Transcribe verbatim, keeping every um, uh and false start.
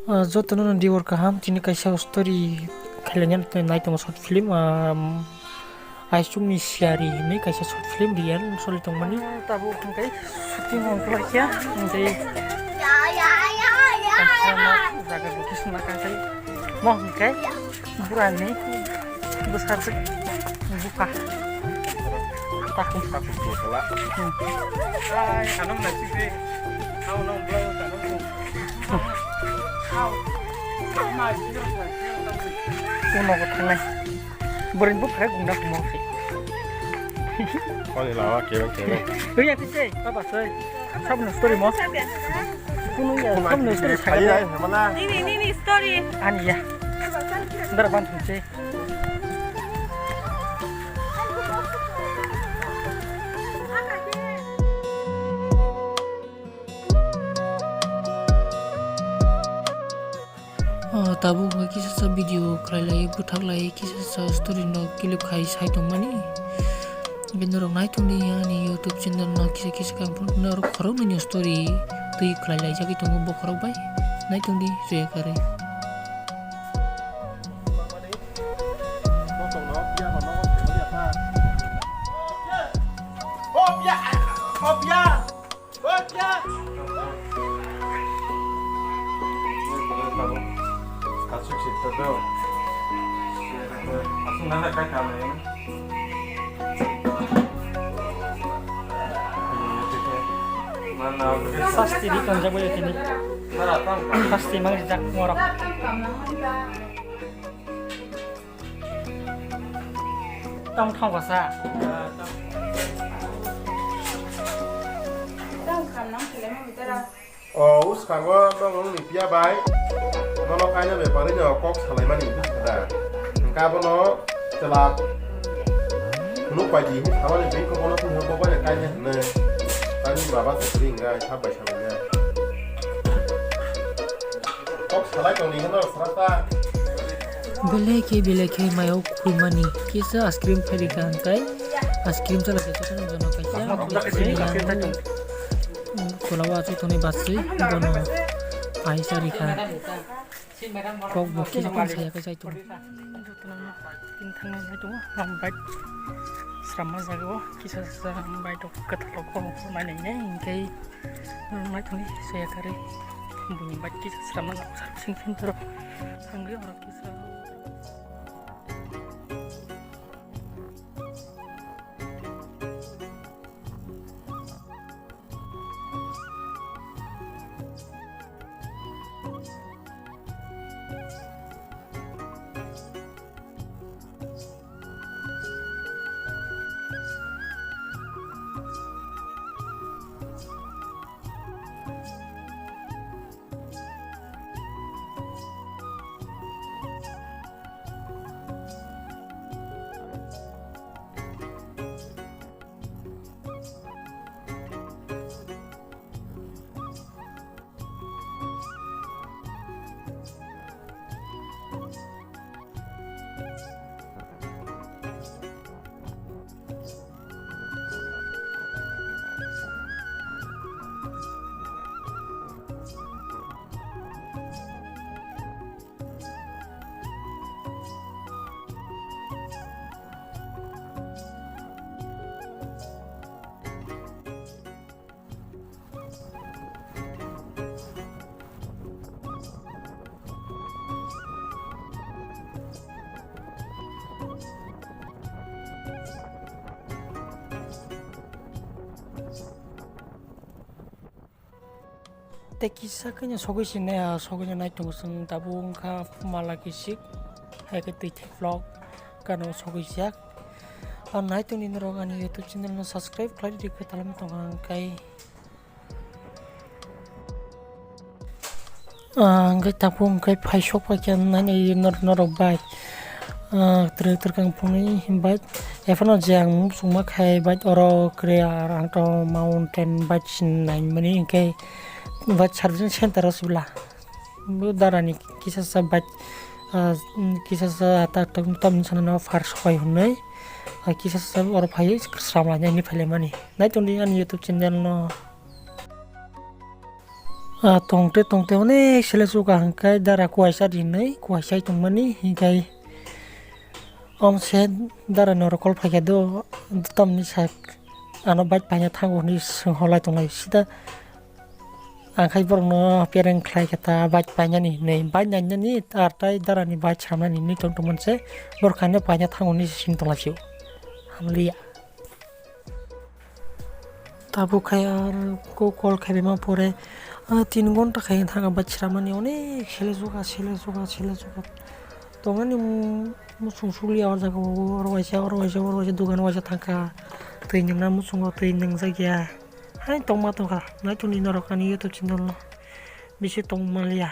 Ah, jotono no diwor kaham, tini kaisa story khailaiya nai tongo short film, ah, Aisukni Siyari hinwi kaisa short film real soli tongmani. Tabuk hwnkhe shooting wng khlaikha, hwnkhe kaisa nok jaga location ma kaisa mo hwnkhe burani bwsajwk bupha. Takhum. Takhum tu sala. Hmm. Ai, ano mwnai sisi. Ano nang bro, ano. Uno ko thangnai. Boring book khai gungda kumo khai. Kau ni lawa keweng keweng. Ui, ya, pise, apa soi? Sab no story mo. Kuno ya, sab no story khai. Nini, nini story. Ani ya. Ndar ban thung se. Oh, tabuk hwnkhe kisa sa video khlai lai, bwthak lai, kisa sa story no clip khai sai tongmani. Bini rok nai tongdi ani YouTube channel no kisa kisa kang phone no rok khorok nini story twi khlai lai jagwi tongo bokhorok bai. Nai tongdi Joya Karwi. Sasti ri tongjak bai tini. Sasti mang rijak morok. Tamo thang basa. O, uskango tong wngni piya bai. Nono kaina bepari no kok salaimani da. Hingka bono chwla phunuk pai di hinwi samani bini kok bono phunuk bo bai kaina hinwi. Ani baba se ring gai sab bai salai ya. Kok salai tong ni hino srata. Belai khe belai khe mayo khulmani kisa ice cream phairikha hwnkhe ice cream chala khe chokno jono kaisa. Tola o achuk tonwi baswi bono paisa rikha. Kok bo kisa pan saya khe chai tongo. Jotono no tin thang nai tongo, ang bike sramma jaga o kisa sa bike rok kwtal rok nai nai nai hwnkhe nai thangwi Joya Karwi buini bike kisa sramma jaga o servicing center o thangwi oro kisa. Tei kisa khe no sogwi sinai, ah, sogwi no nai tongo chwng tabuk wngkha mala kisik, hai khe twi thai vlog gana o sogwi jak. Ah, nai tongdi norok ani YouTube channel no subscribe khlai rwdi, kwtal wng tongkha hwnkhe. Ah, hwnkhe tabuk hwnkhe phai sok pai khe nai nai nor-, norok bai. Ah, twrwk twrwk ang phunui bai. Ephano je ang muchungma khai bai oro kwrwi ar ang to mountain bike sin naimani hwnkhe bike servicing center o sibla. Bo darani kisa sa bike, ah, kisa sa ta tok tok ni sana no far sobai hwnwi. Ah, kisa sa oro phai sramlai nai hwnwi phailaimani. Nai tongdi ani YouTube channel no. Ah, tongte tongte onek sele suka hingkai dara kuaisa rinwi kuaisai tongmani hingkai omse dara norok call phaikha do tamni sak ano bike paina thango hinwi swng holai tonglai sida. Ang khai borokno pereng khlai khe ta bike painani hinwi, bike nainani ar tai darani bike sramnani hinwi tong tongmani se borok kaino paina thango hinwi se sini tonglaisio. Hamliya. Tabuk khai ar ko call khaibaima pore, ah, tin gonta khai thang bike sramani onek sele suka, sele suka, sele suka. Tongani muchung sukliya o jaga o, oro waisa, oro waisa, oro waisa, dogan waisa thangkha. Twi nwngna muchungo twi nwngjakya. Hai tongma tongkha, naitoni norok ani YouTube channel no. Bisi tongmaliya.